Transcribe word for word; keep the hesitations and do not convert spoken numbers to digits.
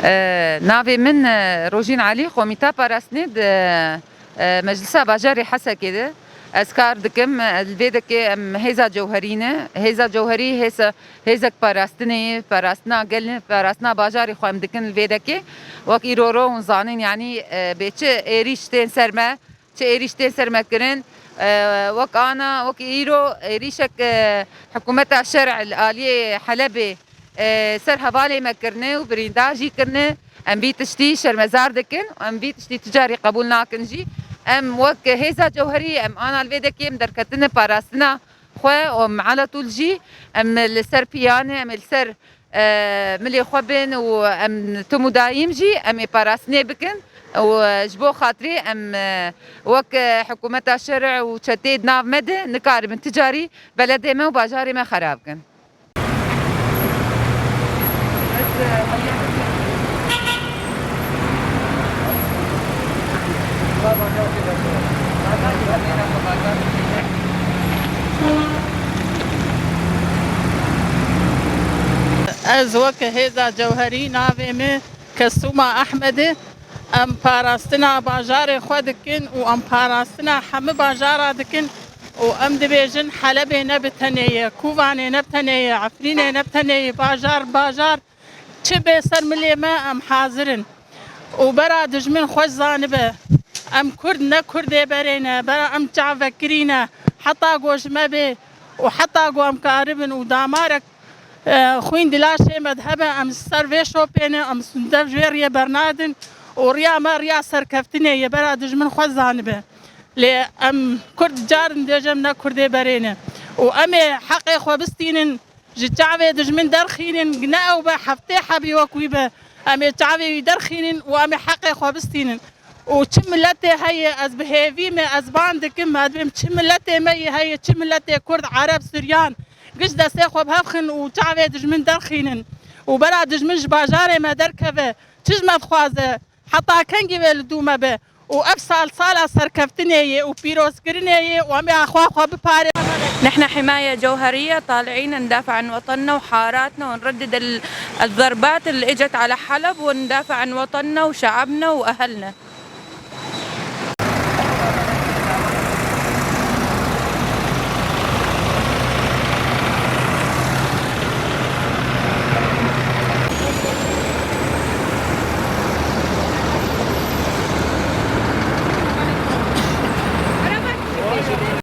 E, navê min, e, Rojîn Elî, komîta parastinê di, e, Meclisa Bajarê Hesekê de ez kar dikim. E, li vê dekê em hêza cewherî ne. Hêza cewherî hêza, hêzek parastinê ye, parastina gel, parastina bajarê xwe em dikin li vê dekê. Wek îro ro hûn zanin, yanî, e, bê çi êrîş tên ser me, çi êrîş tên ser me kirin. E, wek ana, wek îro êrîşek, e, hikûmeta şer'î li aliyê Helebê, e, ser hevalê me kirine û birîndar jî kirine. Em vî tiştî şermezar dikin, em vî tiştî tu carî qebûl nakin jî. Em wek hêza cewherî, em ana li vê dekê em derketine parastina xwe û em eletûl jî, em li ser piyanê, em ê li ser, e, milê xwe bin û em tim û dayîm jî em ê parastinê bikin û, e, ji bo xatirê em, e, wek, e, hikûmeta şer'î û çeteyê di nav me de nikaribin ti carî beledê me û bajarê me xera bikin. Ez wek hêza cewherî, navê min Kesûma Ehmed e. Em parastina bajarê xwe dikin û em parastina hemî bajara dikin û em dibêjin Helebê ne bi tenê ye, Kûvanê ne bi tenê ye, Efrînê ne bi tenê ye, bajar bajar çi bê ser milê me em hazir in. Û bera dijmin xweş zanibe, em Kurd ne Kurdê berê ne, bera em çav vekirî ne, heta ku ji me bê û heta ku em karibin û damarek, e, xwîn di laşê me de hebe, em ser vê şopê ne, em dev ji vê riyê bernadin û riya me riya serkeftinê ye, bera dijmin xwe zanibe. Lê em Kurd carin dêjim ne Kurdê berê ne. Û em ê heqê xwe bistînin, ji çavê dijmin derxînin, ne ew be heftê hebî wek wî be. Em ê çavê wî derxînin û em ê heqê xwe bistînin. Û çi miletê heye, ez bi hêvî me, ez ban dikim, me dibêm çi miletê me yê heye, çi miletê Kurd, Ereb, Suryan, giş destê xwe bi hev xin û çavê dijmin derxînin. Û bera dijmin ji bajarê me derkeve, çi ji me dixwaze, heta kengî wê li dû me be. Û ev sal sala serkeftinê ye û pîrozkirinê ye û em ê axwa xwe biparê. نحن حماية جوهرية، طالعين ندافع عن وطننا وحاراتنا، ونردد ال-، الضربات اللي اجت على حلب، وندافع عن وطننا وشعبنا وأهلنا.